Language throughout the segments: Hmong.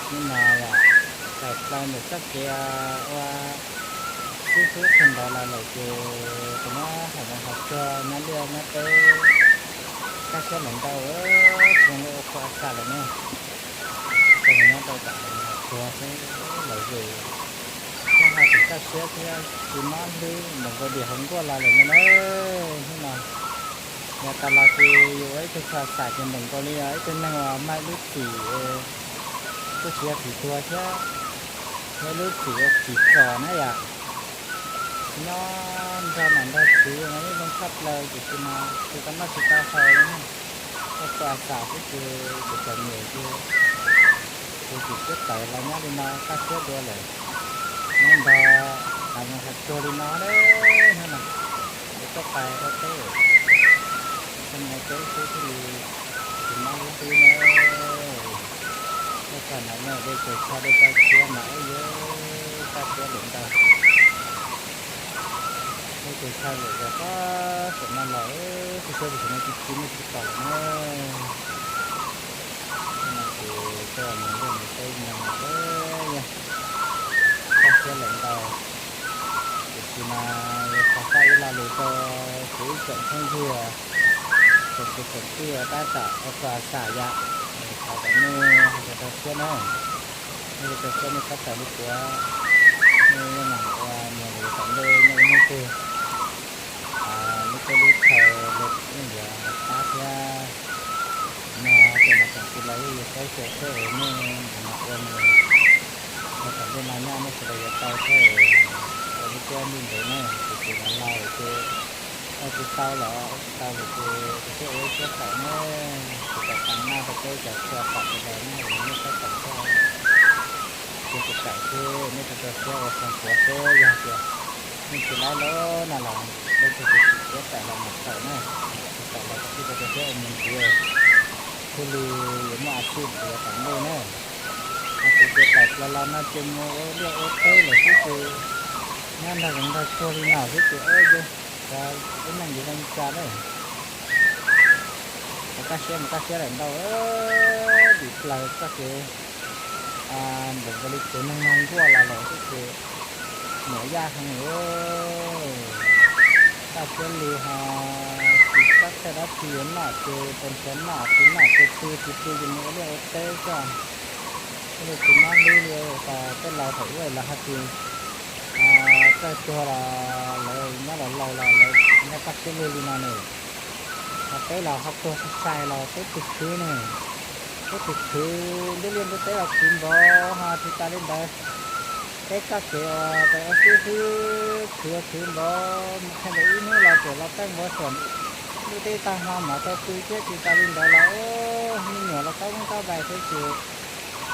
Hnub no yog tawm plaws ntawm txoj kev ua xib fwb qhia ntawd los lawm ces kuv nyob hauv zoov hauv tsuag nyob liaj nyob teb, kaj siab lawm ntau, tsis zoo li ua khua a xam lawm ne. Kuv nyob rau tom hauv zoov hauv tsuag xwb los zus, thiab ho tseem kaj siab thiab tsis mob hlwb npaum nkaus li hauv nkuaj los lawm no na. Yog tas los ces yus ua ib tug khua a xam ces npaum nkaus li yog ib tug neeg uas mag ib lub txim, kuj tsis yog txim tuag thiab, yog ib lub txim uas txim txom na yom. Nyob nrog nom nrog tswv mas yeej zoo tshaj plaws, tiam sis mas tsis tau noj tsis tau haus li na. Ua khua a xam xwb ces kuv txom nyem ces kuv tsis siab tawm los nyob li no kaj siab dua lawm. Nyob nrog hav zoov hav tsuag li no na, hnub no kuv tuaj pais ua teb, tuaj mus ua teb xwb thiaj li tsis mob hlwb na. Ua tsaug ntawm nej dej caws chaw dej caws siab mas ua yus kaj siab lawm ntau. Dej caws chaw lawm yog pob saum no los, tsis siab tsis saum no tsis tsis nej tsis pom lawm na. Hnub no ces tuaj mus liaj mus teb no mas yog kaj siab lawm ntau. Tiam sis mas yuav xav faj ib lo lus rau kuv ib tsoom phooj ywg, tsoom kwv tsoom tij uas tab tom ua khua a xam yom, thov kom nej ho tau rau siab na. Nej tsis rau siab nej txhob tawm lub tuav, nej yeej meem ua mus los yuav tom ntej nej ua neej twg, lub teb lub chaw los nej yuav pab thiab. No ces no tsoom kwv los yeej yog saib xyuas seb es nej mus no ua mus, ua tom ntej no nyob nej sawv daws yuav tau seb es ua lub teb ntev ntev na, tiam sis los laus ces ua tsis tau los ua tsis tau lawm ces rau siab ua ib siab tawm na. Kuv tawm tas naj rau peb cov khua a xam sawv daws na, nej txhob tawm thiab. Ces kuv tawm xwb, nej txhob rau siab ua xyoo puav seb yog tias nej tsis laib lawm no los nej txhob tsis tawm los mam tawm na. Tsis tawm los kuv thiaj tau rau siab ua mus ntxiv, thiaj li yuav muaj a txij uas yuav tom ntej na. Kuv ces tawm plaws los no ces mus ua liaj ua teb lawm xwb ces nyob nrog zoov nrog tsuag li no xwb ces ua yus, xyov lub neej yuav zoo li cas na. Mus kaj siab mus kaj siab lawm ntau, dim plaws txoj kev npaum nkaus li tus neeg mag nkuaj los lawm xwb ces nyuaj yaj heev. Kaj siab li ho tsis txhob txhawj dab tsi, yuav noj ces tau nrhiav noj, tsis noj ces pw, tsis pw ces mus ua liaj ua teb xwb. Thiaj li tsis mob hlwb li. Tej laus thaum ub lawv ho tsis txawj tuag los lawv nyob laus laus los lawv nyob kaj siab lug li no ne. Ho peb los ho tuag sai sai los peb twb khwv ne, peb twb khwv ntub liaj ntub teb los khwv npaum ho tsis tas li ntawd. Peb txoj kev uas peb ua xib fwb khwv ua khwv npaum mus qhia ntawm ib hnub los txawm los teej npaum saum ntuj teb tag hmo mov tau pw thiab. Tsis tas li ntawd los me nyuam los kaub mob kaub vais thiab ces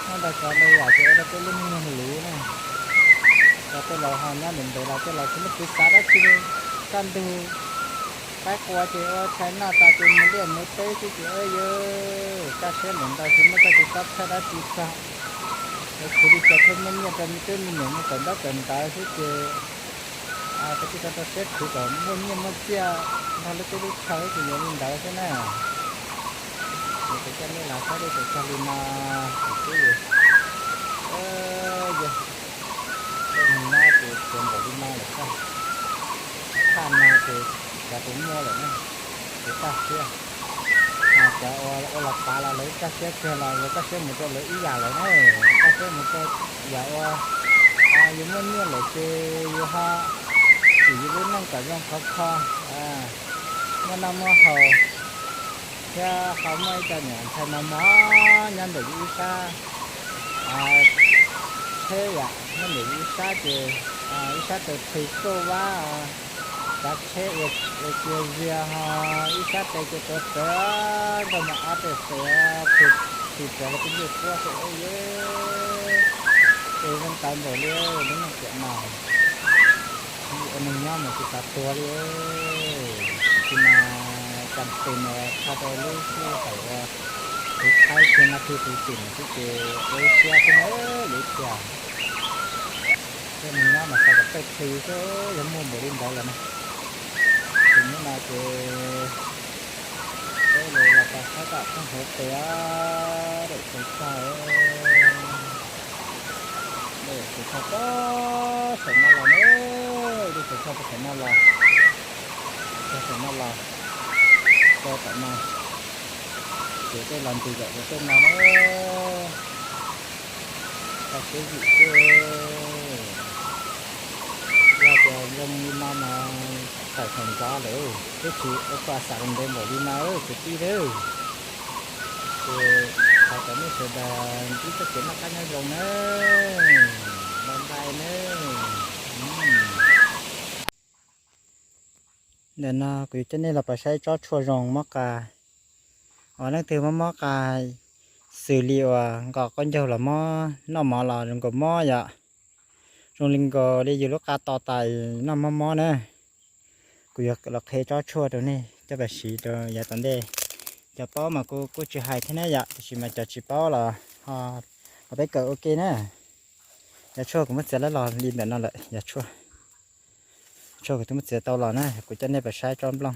nyob ntawd cov ntawd yam ces ua rau peb lub neej luv na. Cov tej laus ho nyob ntev ntev los tej laus tsis muaj kev xav dab tsi li, kaj ntug qaib qua ces ua tshais noj tas ces mus liaj mus teb xwb ces ua yus kaj siab lawm ntau, tsis muaj txoj kev txhob txhawj dab tsi txog. Lawv khwv li cas thiaj muaj nyiaj rau me tub me nyuam mus kawm ntaub kawm ntawv xwb ces peb thiaj tau rau siab khwv kom muaj nyiaj muaj txiaj nrog lub teb lub chaw ces yog li ntawd xwb na. Ces kuv coj nej los saib dej caws cag li no, kuv twb yog, yog tej neeg nyob ces tsuas npaum li no lawm xwb. Thaj no ces cov tus muaj lawm na, ces kaj siab. Cov ua los pav los lawv kaj siab kawg los lawv kaj siab mus rau lawv ib yam lawm na. Kaj siab mus rau yam ua yus muaj nyiaj lawm ces yus ho tsim yus lub neej kom zoo khov kho, muaj noj muaj haus, thiab ho muaj ib co niam ntxhais mos mos nyob ntawm yus ib sab tsheb yom, nyob ntawm yus ib sab ces ib sab taws phi soj vab, tsav tsheb ua cia zias ho ib sab tes ces tuav rawv nkauj mos ob tes xwm phi phi rawv los pib ncej puab xwb ua yus es zoo tawv npaum li lub neej tiam no. Ua neeg nyob mas tsis xav tuag li. Tiam sis mas cas pes nws qha rau lub sij hawm uas kuv thaib kiag no twg kuv tim xwb ces ua ib siab xwb na, yuav ib tiag. Ua neeg nyob mas xav kom pheej phi xwb, yog muaj npaum li ntawd lawm na. Ces hnub no ces peb los tau saib tom pheej hauv pes daim tsaws tag. Tus tshaj tod saum no los na, tus tshaj tod saum no los, tshaj saum no los, tso tom no, ces tej los ntws zom zaws tej no na. Tag seb vim xwb. Yog tias zoo li no mas tawm thaum ntxov lawm, twb tsis ua koj xav ntev npaum li no kwv tij lawm. Ces thov kom nej sawv daws ntsib txoj kev noj qab nyob zoo na. Bye bye na. Ntawm no kuv yuav coj nej los pab saib tsob tshuaj zoo mob qa. Uas leej twg mob mob qa xws li uas nqos qaub ncaug los mob, noj mov los zoo nkaus mob yom. Zoo li nkaus li yus lub qa to tas noj mob mob na. Kuv yuav los qhia tsob tshuaj rau nej coj pab siv rau yav tom ntej. Cov paub mas kuv kuj tsis hais thiab na yom, tiam sis mas cov tsis paub los ho peb kawm ua ke na. Yog tshuaj kuv muab txiav los li ntawm no lawm, yog tshuaj, tshuaj kuv twb muab txiav tau los na, kuv coj nej pab saib tsob nplooj.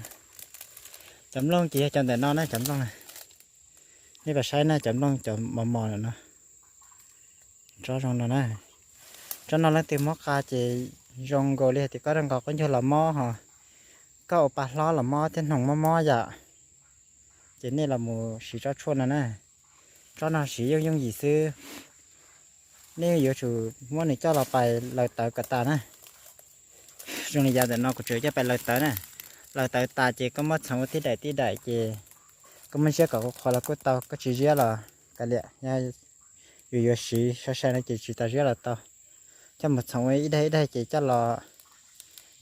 Cov nplooj ces yog cov ntawm no na, cov nplooj na. Nej pab saib na, cov nplooj cov mos mos no, tsob zoo no na. Tsob no leej twg mob qa ces zoo nkaus li hais tias koj rau nqos qaub ncaug los mob ho, koj ua pa hlob los mob thiab hnoos mob mob yom, ces nej los mus siv tsob tshuaj no na. Tsob no siv yooj yooj yim xwb. Nej yuav tsum muab nws coj los pais laws tawv kom tas na. Zoo li yav ntawm no kuv tseem coj pais laws tawv na. Laws tawv tas ces koj muab txhoov ua tib daim tib daim ces koj muab ziab kom qhuav qhuav los kuj tau, koj tsis ziab los kav liam. Yog yus yuav siv sai sai no ces tsis tas ziab los tau. Coj mus txhoov ua ib daim ib daim ces coj los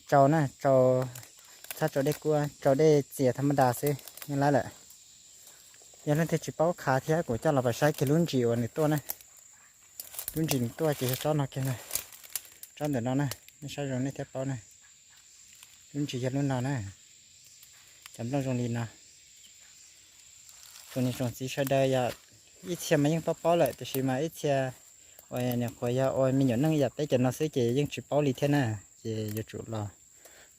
tsau na, tsau, txhob tsau dej kuab, tsau dej txias thaj mab das xwb yeej laib lawm. Yog leej twg tsis paub khav thiab kuv coj los pab saib kiag lub ntsis uas nws tuaj na. Lub ntsis nws tuaj ces yog tsob no kiag na. Tsob ntawm no na, nej saib zoo nej thiaj paub na. Lub ntsis yog lub no na. Cov nplooj zoo li no. Tsoom niam tsoom txiv sawv daws yog ib txhia mas yeej paub paub lawm, tiam sis mas ib txhia uas nyuam qhuav yog ua me nyuam neej yam peb cov no xwb ces yeej tsis paub li thiab na. Ces yuav tsum los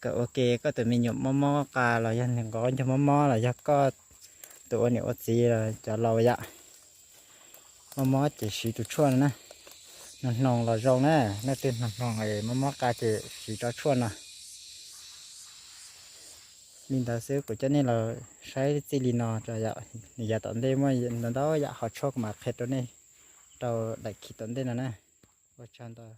kawm ua ke, koj tus me nyuam mob mob qa los yog nws nqos ncaug mob mob los yog koj tus ua niam ua txiv los cov laus yam mob mob ces siv tus tshuaj no na. Hnoos hnoos los zoo na, leej twg hnoos hnoos mob mob qa ces siv tsob tshuaj no. Li ntawd xwb kuv coj nej los saib txij li no, nws yav tom ntej muaj ntau ntau yam hom tshuaj kuv mam qhia rau nej rau daim khi tom ntej no na. Ua tsaug ntau.